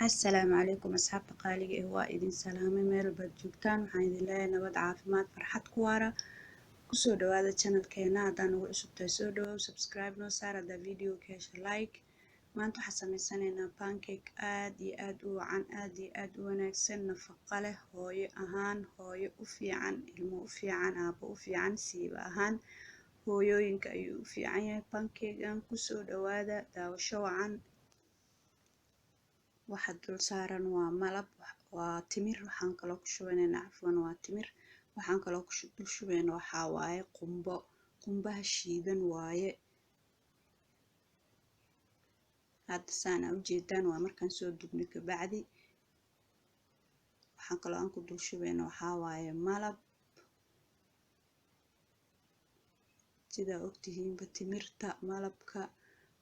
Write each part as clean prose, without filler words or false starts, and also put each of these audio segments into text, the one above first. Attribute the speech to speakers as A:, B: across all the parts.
A: Assalaamu calaykum asxaabta qaaliga ah, waa idin salaamay meel baad joogtaan. Waxaan idin leeyahay nabad, caafimaad, farxad ku waara. Kusoo dhawaada channelkeena. Haddaan ugu cusub tahay, soo dhawow, subscribe noo saar. Haddaa video ka hesha, like. Maanta waxaan sameysanaynaa pancake aad iyo aad u wacan, aad iyo aad u wanaagsan, nafaqo leh, hooyo ahaan hooyo u fiican, ilmo u fiican, aabbo u fiican, siiba ahaan hooyooyinka ayuu u fiican yahay pancake-gan. Kusoo dhawaada, daawasho wacan. Waxa dul saaran waa malab, waa timir. Waxaan kaloo ku shubanaynaa, cafwan, waa timir. Waxaan kaloo ku dul shubayna waxaa waaye qumbo, qumbaha shiidan waaye. Hadda saan aa ujeedaan waa markaan soo dubnay kabacdi. Waxaan kaloo aan ku dul shubayna waxaa waaye malab. Sidaa ogtihiinba, timirta, malabka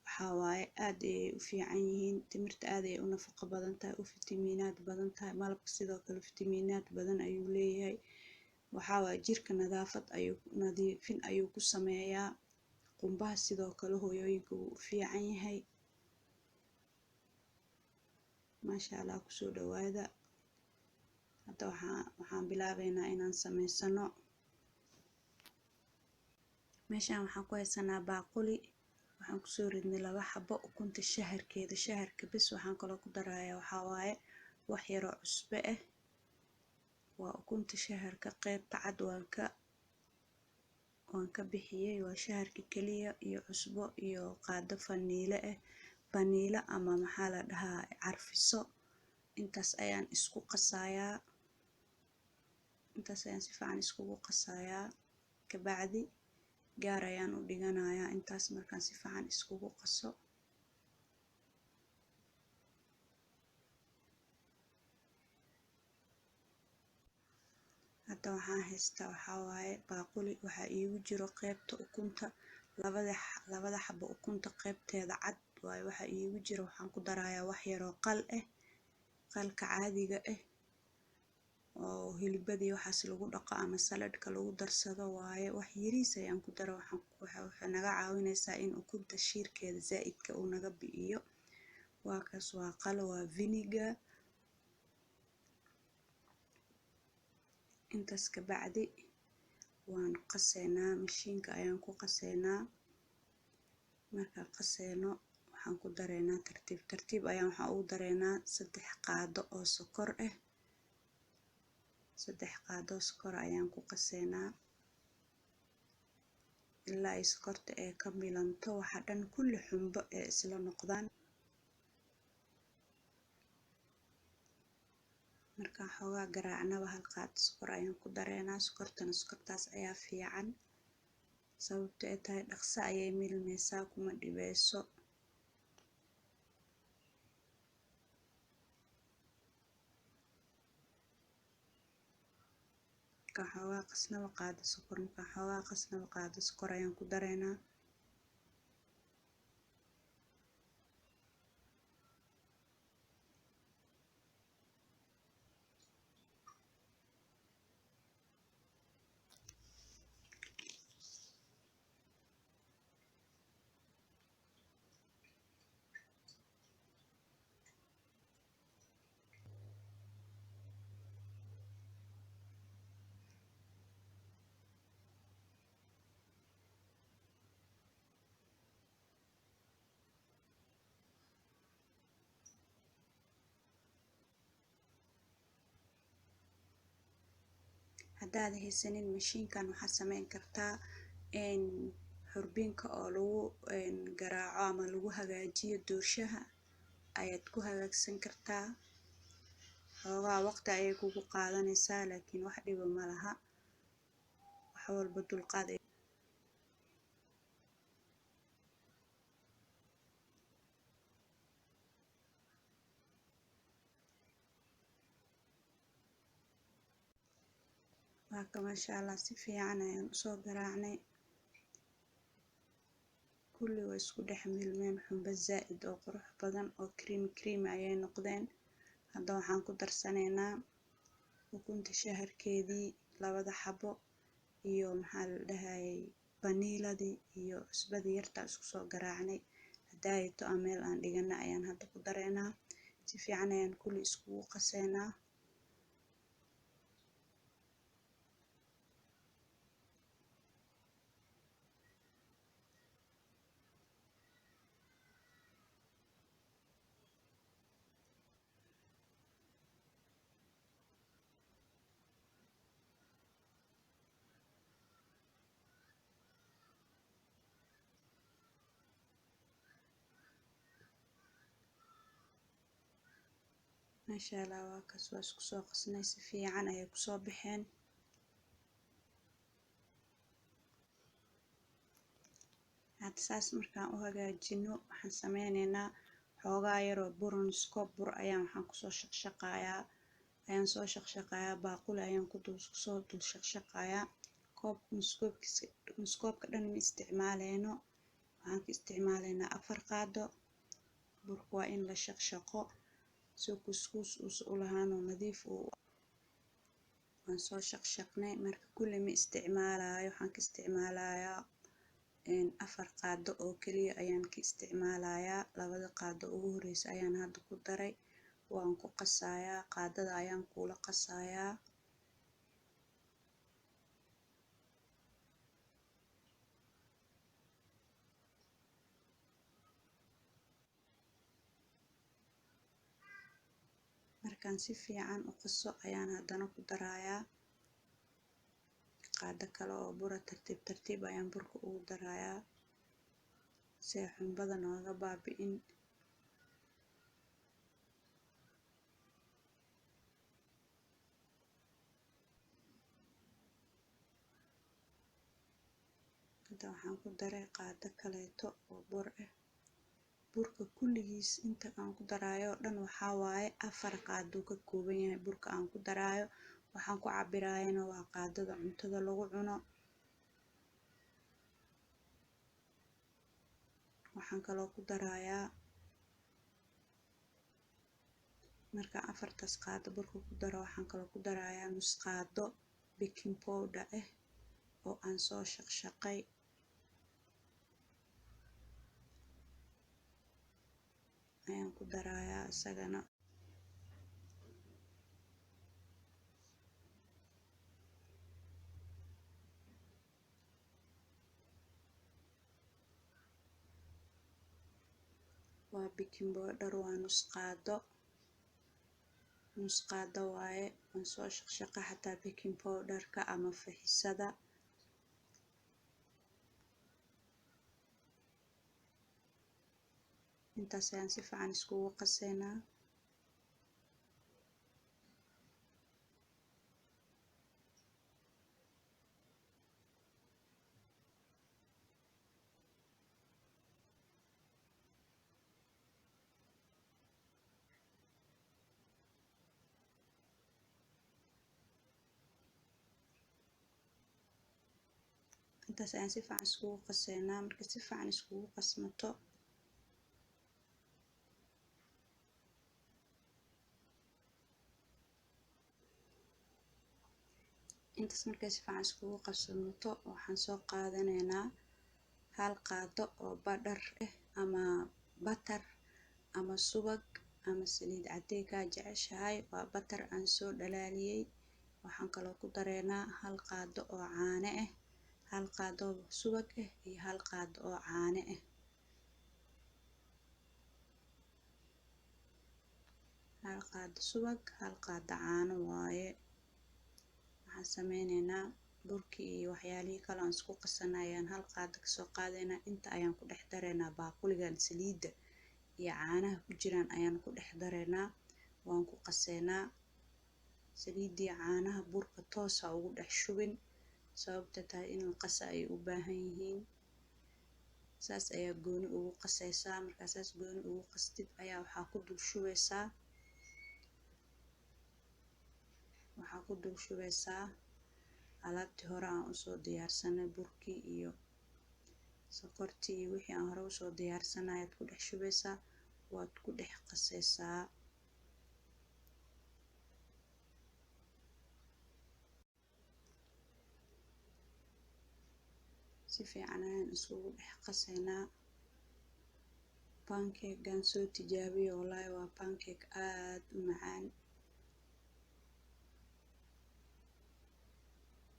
A: waxaa waaye aad ayay u fiican yihiin. Timirta aad ayay u nafaqo badan tahay, u fitamiinaad badan tahay. Malabka sidoo kale fitamiinaad badan ayuu leeyahay. Waxaa waaye jirka nadaafad ayuu, nadiifin ayuu ku sameeyaa. Qumbaha sidoo kale hooyooyinka wuu u fiican yahay. Maasha Allah, kusoo dhawaada. Hadda waxaan bilaabeynaa inaan sameysano. Meeshaan waxaan ku haysanaa baaquli. Waxaan kusoo ridnay 2 xabo ukunta shaharkeeda, shaharka bes. Waxaan kaloo ku darayaa waxaa waaye wax yaroo cusbo ah. Waa ukunta shaharka, qeybta cad waan ka bixiyey. Waa shaharka keliya iyo cusbo iyo qaado faniile ah, faniilo ama maxaa la dhahaa, carfiso. Intaas ayaan isku qasayaa, intaas ayaan si fiican iskugu qasayaa. Kabacdi gaar ayaan u dhiganayaa intaas markaan si fiican iskugu qaso. Hadda waxaan haystaa waxaa waaye baaquli. Waxaa iigu jiro qeybta ukunta, labada xabo ukunta qeybteeda cad waaye waxaa iigu jiro. Waxaan ku darayaa wax yaroo qal ah, qalka caadiga ah oo hilibadii waxaas lagu dhaqo ama saladhka lagu darsado waaye. Wax yariis ayaan ku dara. Waxay naga caawinaysaa in ukunta shiirkeeda zaa'idka uu naga bi'iyo. Waa kaas, waa qal, waa vinegar. Intaas kabacdi waan qaseynaa, mashiinka ayaan ku qaseynaa. Markaan qaseyno, waxaan ku dareynaa tartiib tartiib ayaan waxaan ugu dareynaa 3 qaado oo sokor ah. 3 qaado oo sokor ayaan ku qaseynaa ilaa ay sokorta ee ka milanto, waxa dhan kulli xumbo ee isla noqdaan. Markaan xoogaa garaacnaba, 1 qaado sokor ayaan ku dareynaa. Sokortana sokortaas ayaa fiican, sababto ay tahay dhaqso ayay milmeysaa, kuma dhibeyso. Markaan xoogaa qasnaba qaado sokor, markaan xoogaa qasnaba qaado sokor ayaan ku dareynaa. Haddaad haysanin mashiinkan, waxaad sameyn kartaa xurbinka oo lagu garaaco ama lagu hagaajiyo doorshaha ayaad ku hagaagsan kartaa. Xoogaa waqti ayay kugu qaadanaysaa, laakiin wax dhiba ma laha, wax walba dulqaad. Waa ka, maasha Allah, si fiican ayaan usoo garaacnay. Kulli way isku dhex milmeen, xumbo zaa'id oo qurux badan oo cream cream ayay noqdeen. Hadda waxaan ku darsanaynaa ukunta shaharkeedii labada xabo iyo maxaa la dhahayay, vaniiladii iyo cusbadii yarta isku soo garaacnay hadaayito aan meel aan dhigana ayaan hadda ku dareynaa. Si fiican ayaan kulli iskugu qaseynaa. Maasha Allah, waa kaas, waa isku soo qasnay, si fiican ayay kusoo baxeen. Hadda saas markaan u hagaajino, waxaan sameyneynaa xoogaa yaroo buran scoop bur ayaan waxaan kusoo shaqshaqayaa, ayaan soo shaqshaqayaa, baaquli ayaan ku dul soo dul shaqshaqayaa. Koob nuskoobkiisa, nuskoobka dhan ma isticmaaleyno, waxaan ka isticmaaleynaa 4 qaado. Burka waa in la shaqshaqo si kuskuus uusa u lahaan oo nadiif uu. Waan soo shaqshaqnay. Marka kulli ma isticmaalayo, waxaan ka isticmaalayaa 4 qaado oo keliya ayaan ka isticmaalayaa. 2da qaado ugu horeysa ayaan hadda ku daray, waan ku qasayaa, qaadada ayaan kula qasayaa. Markaan si fiican u qaso ayaan haddana ku darayaa qaado kale oo bura. Tartiib tartiib ayaan burka ugu darayaa si ay xunbada nooga baabi'in. Hadda waxaan ku daray qaado kaleeto oo bur ah. Burka kulligiis inta aan ku daraayo oo dhan waxaa waaye 4 qaado ka kooban yahay burka aan ku daraayo. Waxaan ku cabiraayana waa qaadada cuntada lagu cuno. Waxaan kaloo ku darayaa, markaan 4taas qaado burka ku daro, waxaan kaloo ku darayaa nus qaado baking powder ah oo aan soo shaqshaqay ayaan ku darayaa isagana. Waa baking powder, waa nus qaado, nus qaado waaye. Waan soo shaqshaqa xataa baking powderka ama faxisada. Intaas ayaan si fiican iskugu qaseynaa. Intaas ayaan si fiican iskugu qaseynaa. Marka si fiican iskugu qasmato, intaas markay si fiican iskugu qasmato, waxaan soo qaadanaynaa 1 qaado oo badhar ah ama batar ama subag ama saliid cadey kaa jeceshahay. Waa batar aan soo dhalaaliyey. Waxaan kaloo ku dareynaa 1 qaado oo caano ah, 1 qaado oo subag ah iyo 1 qaado oo caano ah. 1 qaado subag, 1 qaado caano waaye. Waxaan sameyneynaa burkii iyo waxyaalihii kale aan isku qasanay ayaan 1 qaado kasoo qaadaynaa. Inta ayaan ku dhex dareynaa, baaquligan saliidda iyo caanaha ku jiraan ayaan ku dhex dareynaa, waan ku qaseynaa. Saliiddii caanaha burka toos ha ugu dhex shubin, sababta tahay in la qasa ay u baahan yihiin. Saas ayaa gooni ugu qasaysaa. Markaa saas gooni ugu qastid ayaa waxaa ku dul shubeysaa, waxaa ku dul shubeysaa alaabtii hore aan usoo diyaarsanay. Burkii iyo sokortii iyo wixii aan hore usoo diyaarsanay ayaad ku dhex shubeysaa, waad ku dhex qasaysaa. Si fiican ayaan isugu dhex qaseynaa. Pancakegan soo tijaabiyo, wallaahi waa pancake aad u macaan.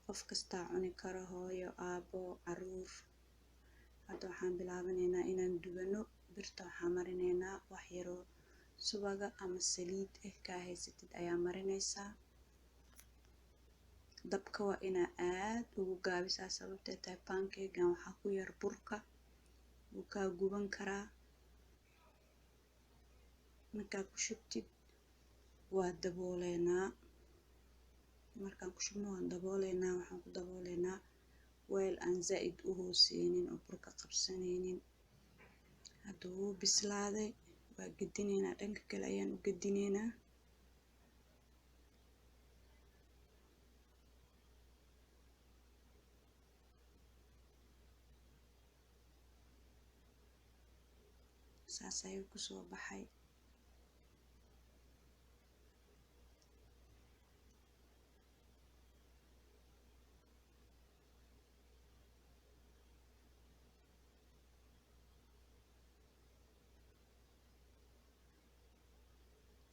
A: Qof kastaa cuni karo, hooyo, aabo, caruur. Hadda waxaan bilaabanaynaa inaan dubano. Birta waxaan marinaynaa wax yaroo subaga ama saliid eh kaa haysatid ayaa marinaysaa. Dabka waa inaa aad ugu gaabisaa, sababtay tahay pancakegan waxaa ku yar burka, wuu kaa guban karaa. Markaa ku shubtid waa dabooleynaa. Markaan ku shubno waan dabooleynaa. Waxaan ku dabooleynaa weel aan zaa'id u hooseynin oo burka qabsanaynin. Hadda wuu bislaaday, waa gedineynaa, dhanka kale ayaan u gedineynaa. Saas ayuu kusoo baxay.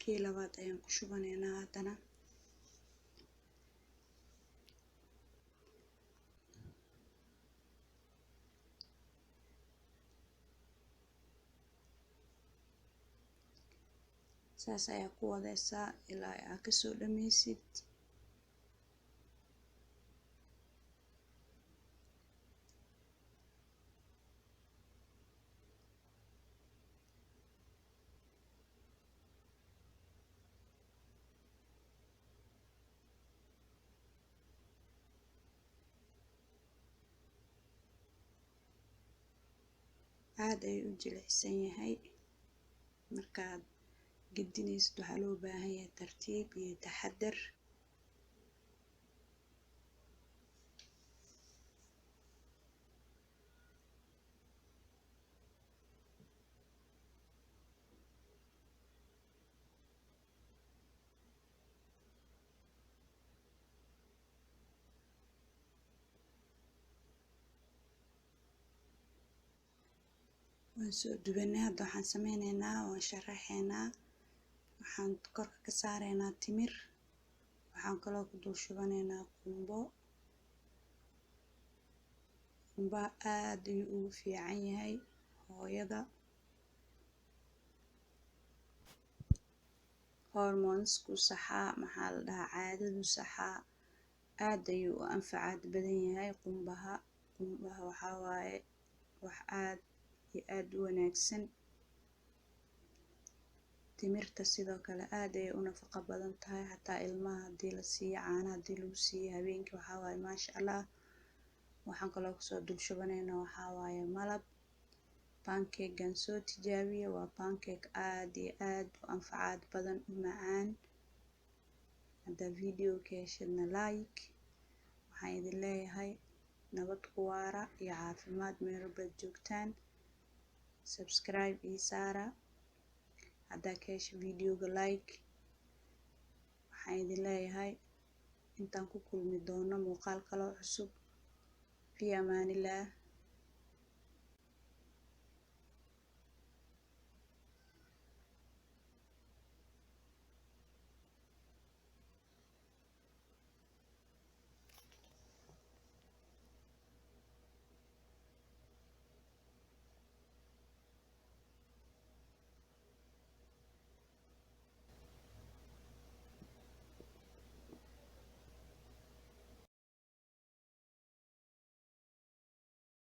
A: Kii labaad ayaan ku shubanaynaa haddana. Saas ayaa ku wadaysaa ilaa aa kasoo dhammaysid. Aad ayuu u jilicsan yahay. Markaad gedinaysid waxaa loo baahan yahay tartiib iyo taxadar. Waan soo dubanay. Hadda waxaan sameyneynaa, waan sharaxeynaa. Waxaan korka ka saareynaa timir. Waxaan kaloo ku dul shubaneynaa qumbo. Qumbaha aad ayuu ugu fiican yahay hooyada, hormonesku saxaa, maxaa la dhahaa, caadadu saxaa. Aad ayuu u anfacaad badan yahay qumbaha. Qumbaha waxaa waaye wax aad iyo aad u wanaagsan. Timirta sidoo kale aad ayay u nafaqo badan tahay, xataa ilmaha haddii la siiyo caana, haddii lagu siiyo habeenkii, waxaa waaye maasha Allah. Waxaan kaloo kusoo dul shubaneynaa waxaa waaye malab. Pancakegan soo tijaabiya, waa pancake aad iyo aad u anfacaad badan, u macaan. Haddaa video ka heshadna like. Waxaan idin leeyahay nabad ku waara iyo caafimaad meel walbaad joogtaan. Subscribe ii saara haddaa ka hesha videoga, like. Waxaan idin leeyahay intaan ku kulmi doono muuqaal kaloo cusub, fi amaanillaah.